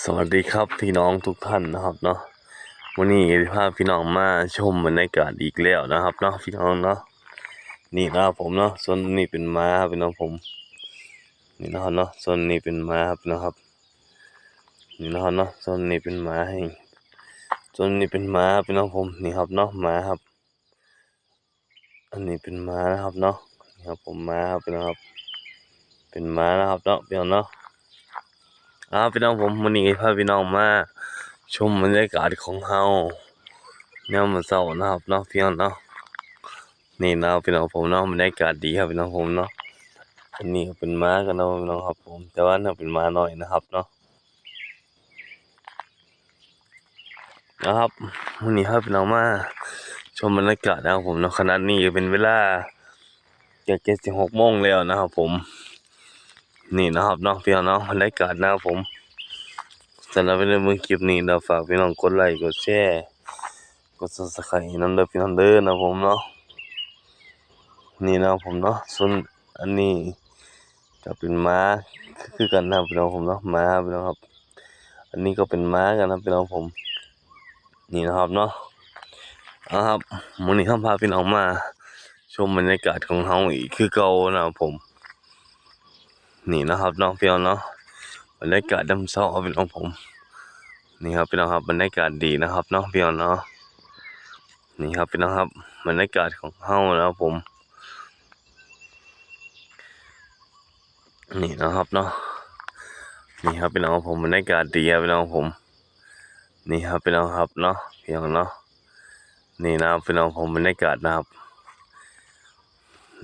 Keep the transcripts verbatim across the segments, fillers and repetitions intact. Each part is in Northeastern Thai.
สวัสดีครับพี่น้องทุกท่านนะครับเนาะ วันนี้จะพาพี่น้องมาชมบรรยากาศอีกแล้วนะครับเนาะพี่น้องเนาะ นี่นะครับผมเนาะ ส่วนนี้เป็นหมาครับพี่น้องผม นี่นะครับเนาะ ส่วนนี้เป็นหมาครับพี่น้องครับ นี่นะครับเนาะ ส่วนนี้เป็นหมาให้ ส่วนนี้เป็นหมาพี่น้องผม นี่ครับเนาะ หมาครับ อันนี้เป็นหมานะครับเนาะ นี่ครับผม หมาครับพี่น้องครับ เป็นหมานะครับเนาะพี่น้องเนาะ อ่าพี่น้องผม มื้อนี้พาพี่น้องมาชมบรรยากาศของเฮายามมื้อเช้านะครับเนาะพี่น้องเนาะ นี่นะครับพี่น้องผมเนาะ บรรยากาศดีครับพี่น้องผมเนาะ อันนี้ก็เป็นหมากันเนาะพี่น้องครับผม แต่ว่าน่าเป็นหมาน้อยนะครับเนาะ นะครับ มื้อนี้พาพี่น้องมาชมบรรยากาศนะครับผมเนาะ ขณะนี้ก็เป็นเวลาจะเจ็ดสิบหกโมงแล้วนะครับผม นี่นะครับเนาะพี่น้องเนาะ บรรยากาศนะครับผม สำหรับในมื้อคลิปนี้เนาะ ฝากพี่น้องกดไลค์ กดแชร์ กด Subscribe ให้นำเด้อพี่น้องเด้อนะครับผมเนาะ นี่นะครับผมเนาะ ส่วนอันนี้ก็เป็นหมาคือกันนะครับพี่น้องผมเนาะ หมาพี่น้องครับ อันนี้ก็เป็นหมากันนะพี่น้องผม นี่นะครับเนาะ เอาครับ มื้อนี้เฮาพาพี่น้องมาชมบรรยากาศของเฮาอีกคือเก่านะครับผม นี่นะครับเนาะพี่น้องเนาะ บรรยากาศยามเช้าครับพี่น้องผม นี่ครับพี่น้องครับ บรรยากาศดีนะครับเนาะพี่น้องเนาะ นี่ครับพี่น้องครับ บรรยากาศของเฮานะครับผม นี่นะครับเนาะ นี่ครับพี่น้องครับผม บรรยากาศดีครับพี่น้องครับผม นี่ครับพี่น้องครับเนาะ พี่น้องเนาะ นี่นะครับพี่น้องผม บรรยากาศนะครับ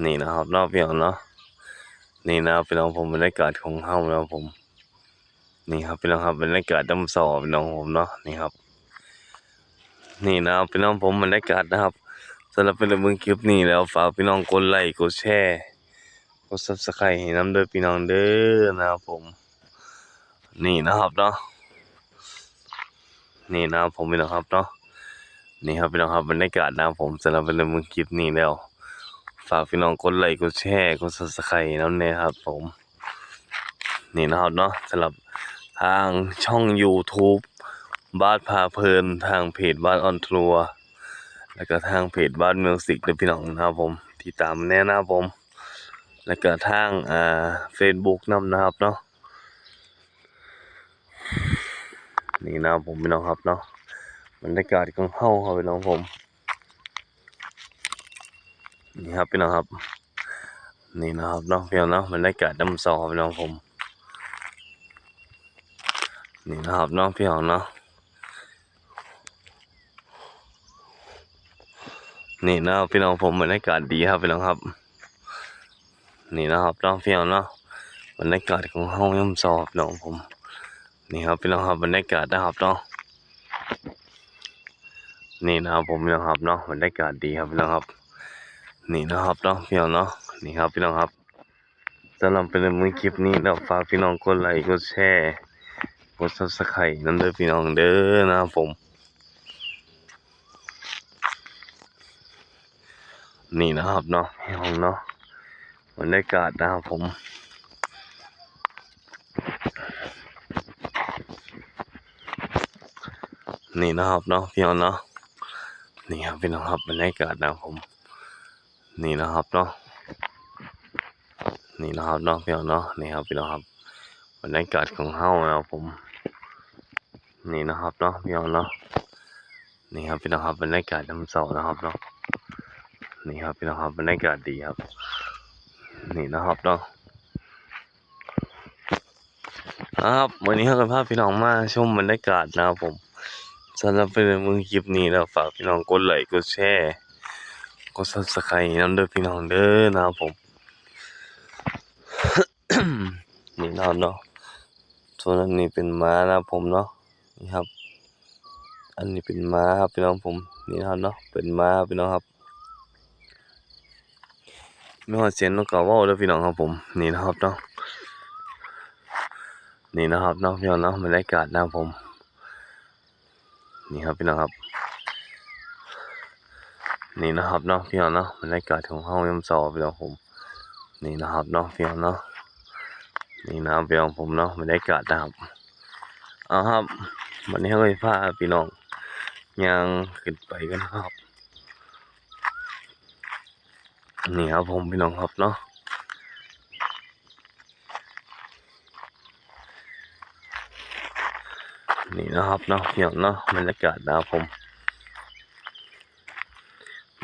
นี่นะครับเนาะพี่น้องเนาะ นี่นะครับพี่น้องผม บรรยากาศของเฮานะครับผม นี่ครับพี่น้องครับ บรรยากาศยามเช้าพี่น้องผมเนาะ นี่ครับ นี่นะครับพี่น้องผม บรรยากาศนะครับ สำหรับเป็นเบิ่งคลิปนี้แล้ว ฝากพี่น้องกดไลค์ กดแชร์ กด Subscribe ให้นำเด้อพี่น้องเด้อนะครับผม นี่นะครับเนาะ นี่นะครับผมพี่น้องครับเนาะ นี่ครับพี่น้องครับ บรรยากาศนะครับผม สำหรับเป็นเบิ่งคลิปนี้แล้ว ฝากพี่น้องกดไลค์ กดแชร์ กด Subscribe นำแน่ครับผม นี่นะครับเนาะ สำหรับทางช่อง YouTube บาสพาเพลิน ทางเพจบาสออนทัวร์ แล้วก็ทางเพจบาสมิวสิกเด้อพี่น้องนะครับผม ติดตามแน่นะครับผม แล้วก็ทาง อ่า Facebook นำนะครับเนาะ นี่นะครับผมพี่น้องครับเนาะ บรรยากาศของเฮาครับพี่น้องผม นี่ครับพี่น้องครับ นี่นะครับเนาะพี่น้องเนาะ บรรยากาศยามเช้าครับพี่น้องผม นี่นะครับเนาะพี่น้องเนาะ นี่นะครับพี่น้องผม บรรยากาศดีครับพี่น้องครับ นี่นะครับเนาะพี่น้องเนาะ บรรยากาศของเฮายามเช้าครับพี่น้องผม นี่ครับพี่น้องครับ บรรยากาศนะครับเนาะ นี่นะครับผมพี่น้องครับเนาะ บรรยากาศดีครับพี่น้องครับ นี่นะครับเนาะพี่น้องเนาะ นี่ครับพี่น้องครับ สำหรับเป็นมื้อคลิปนี้เนาะ ฝากพี่น้องกดไลค์ กดแชร์ กด Subscribe นำเด้อพี่น้องเด้อนะครับผม นี่นะครับเนาะพี่น้องเนาะ บรรยากาศนะครับผม นี่นะครับเนาะพี่น้องเนาะ นี่ครับพี่น้องครับ บรรยากาศนะครับผม นี่นะครับเนาะ นี่นะครับเนาะพี่น้องเนาะ นี่ครับพี่น้องครับ บรรยากาศของเฮานะครับผม นี่นะครับเนาะพี่น้องเนาะ นี่ครับพี่น้องครับ บรรยากาศยามเช้านะครับเนาะ นี่ครับพี่น้องครับ บรรยากาศดีครับ นี่นะครับเนาะ ครับ วันนี้เฮาก็พาพี่น้องมาชมบรรยากาศนะครับผม สำหรับเป็นมื้อคลิปนี้แล้ว ฝากพี่น้องกดไลค์ กดแชร์ กด Subscribe นำเด้อพี่น้องเด้อนะครับผม นี่นะครับเนาะ ส่วนอันนี้เป็นหมานะครับผมเนาะ นี่ครับ อันนี้เป็นหมาครับพี่น้องผม นี่นะครับเนาะ เป็นหมาครับพี่น้องครับ มีฮอดเสียงนกกาเว้าเด้อพี่น้องครับผม นี่นะครับเนาะ นี่นะครับเนาะพี่น้องเนาะ บรรยากาศนะครับผม นี่ครับพี่น้องครับ นี่นะครับเนาะพี่น้องเนาะ บรรยากาศของเฮายามเช้าพี่น้องผม นี่นะครับเนาะพี่น้องเนาะ นี่นะครับพี่น้องผมเนาะ บรรยากาศนะครับ เอาครับ วันนี้เราจะพาพี่น้องย่างขึ้นไปกันครับ นี่ครับผมพี่น้องครับเนาะ นี่นะครับเนาะพี่น้องเนาะ บรรยากาศนะครับผม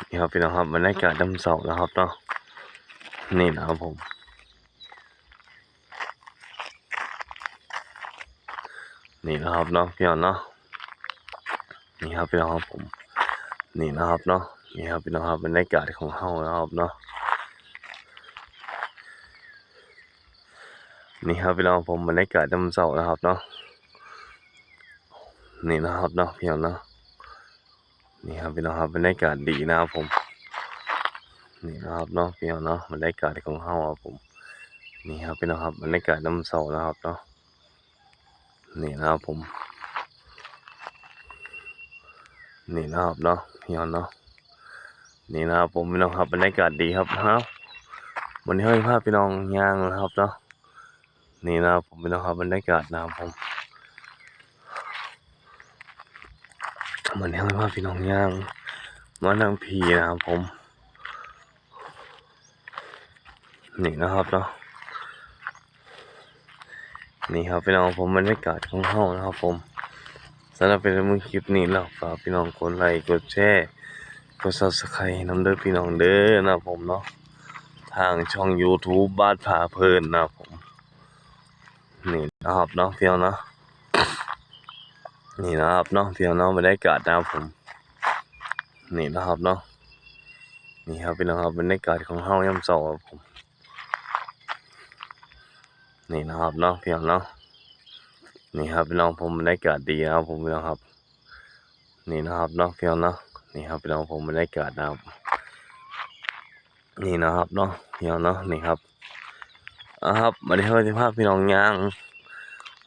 นี่ครับพี่น้องครับ บรรยากาศยามเช้านะครับเนาะ นี่นะครับผม นี่นะครับเนาะพี่น้องเนาะ นี่ครับพี่น้องครับผม นี่นะครับเนาะ นี่ครับพี่น้องครับ บรรยากาศของเฮานะครับเนาะ นี่ครับพี่น้องผม บรรยากาศยามเช้านะครับเนาะ นี่นะครับเนาะพี่น้องเนาะ นี่ครับพี่น้องครับ บรรยากาศดีนะครับผม นี่นะครับเนาะพี่น้องเนาะ บรรยากาศของเฮาครับผม นี่ครับพี่น้องครับ บรรยากาศยามเช้านะครับเนาะ นี่นะครับผม นี่นะครับเนาะพี่น้องเนาะ นี่นะครับผมพี่น้องครับ บรรยากาศดีครับ ฮะ วันนี้เราจะพาพี่น้องย่างนะครับเนาะ นี่นะครับผมพี่น้องครับ บรรยากาศนะครับผม วันนี้เราจะพาพี่น้องย่างมานั่งพีนะครับผม นี่นะครับเนาะ นี่ครับพี่น้องผม บรรยากาศของเฮานะครับผม สำหรับเป็นมื้อคลิปนี้เนาะ ฝากพี่น้องกดไลค์ กดแชร์ กด Subscribe นำเด้อพี่น้องเด้อนะครับผมเนาะ ทางช่อง YouTube บ้านผาเพลินนะครับผม นี่นะครับเนาะพี่น้องเนาะ นี่นะครับเนาะพี่น้องเนาะ บรรยากาศนะครับผม นี่นะครับเนาะ นี่ครับพี่น้องครับ บรรยากาศของเฮายามเช้าครับผม นี่นะครับเนาะพี่น้องเนาะ นี่ครับพี่น้องผม บรรยากาศดีนะครับผมพี่น้องครับ นี่นะครับเนาะพี่น้องเนาะ นี่ครับพี่น้องผม บรรยากาศนะครับ นี่นะครับเนาะพี่น้องเนาะ นี่ครับ อ่าครับ วันนี้เราจะพาพี่น้องย่าง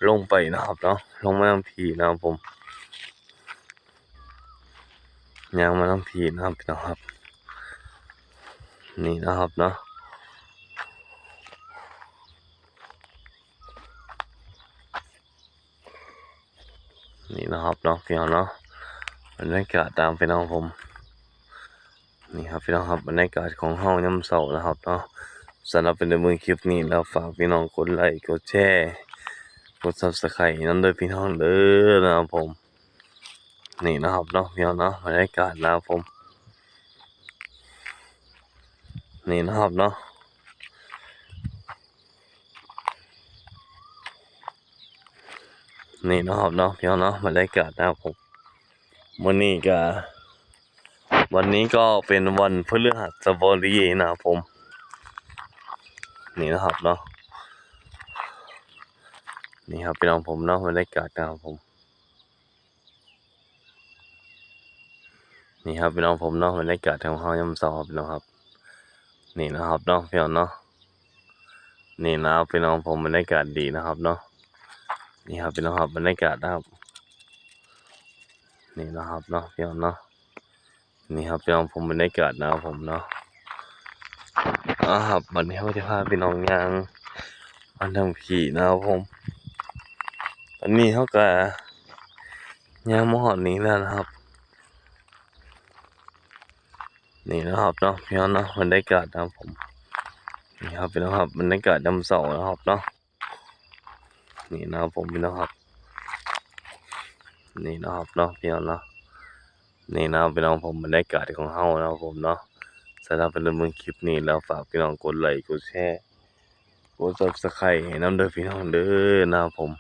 ลงไปนะครับเนาะ ลงมาทางพีนะครับผม ย่างมาทางพีนะครับพี่น้องครับ นี่นะครับเนาะ นี่นะครับเนาะพี่น้องเนาะ บรรยากาศตามพี่น้องผม นี่ครับพี่น้องครับ บรรยากาศของเฮายามเช้านะครับเนาะ สำหรับเป็นมื้อคลิปนี้แล้ว ฝากพี่น้องกดไลค์ กดแชร์ กด Subscribe นำเด้อพี่น้องเด้อนะครับผม นี่นะครับเนาะพี่น้องเนาะ บรรยากาศนะครับผม นี่นะครับเนาะ นี่นะครับเนาะพี่น้องเนาะ บรรยากาศนะครับผม วันนี้ก็ วันนี้ก็เป็นวันพฤหัสบดีนะครับผม นี่นะครับเนาะ นี่ครับพี่น้องผมเนาะ บรรยากาศนะครับผม นี่ครับพี่น้องผมเนาะ บรรยากาศของเฮายามเช้าครับพี่น้องครับ นี่นะครับเนาะพี่น้องเนาะ นี่นะครับพี่น้องผม บรรยากาศดีนะครับเนาะ นี่ครับพี่น้องครับ บรรยากาศนะครับ นี่นะครับเนาะพี่น้องเนาะ นี่ครับพี่น้องผม บรรยากาศนะครับผมเนาะ อ่าครับ วันนี้เราจะพาพี่น้องย่างมาทางพีนะครับผม ตอนนี้เราก็ย่างมาฮอดนี้แล้วนะครับ นี่นะครับเนาะพี่น้องเนาะ บรรยากาศนะครับผม นี่ครับพี่น้องครับ บรรยากาศยามเช้านะครับเนาะ นี่นะครับผมพี่น้องครับ นี่นะครับเนาะพี่น้องเนาะ นี่นะครับพี่น้องผม บรรยากาศของเฮานะครับผมเนาะ สำหรับเป็นมื้อคลิปนี้แล้ว ฝากพี่น้องกดไลค์ กดแชร์ กด Subscribe ให้นำเด้อพี่น้องเด้อนะครับผม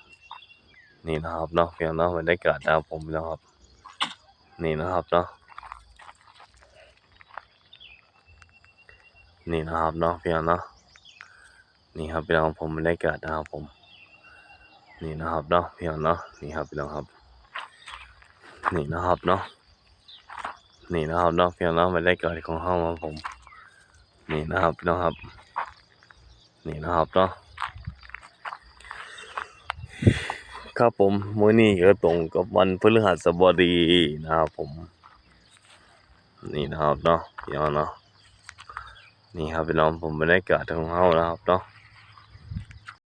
นี่นะครับเนาะพี่น้องเนาะ บรรยากาศนะครับผมพี่น้องครับ นี่นะครับเนาะ นี่นะครับเนาะพี่น้องเนาะ นี่ครับพี่น้องผม บรรยากาศนะครับผม นี่นะครับเนาะพี่น้องเนาะ นี่ครับพี่น้องครับ นี่นะครับเนาะ นี่นะครับเนาะพี่น้องเนาะ บรรยากาศของเฮาครับผม นี่นะครับพี่น้องครับ นี่นะครับเนาะ ครับผม มื้อนี้ก็ตรงกับวันพฤหัสบดีนะครับผม นี่นะครับเนาะพี่น้องเนาะ นี่ครับพี่น้องผม บรรยากาศของเฮานะครับเนาะ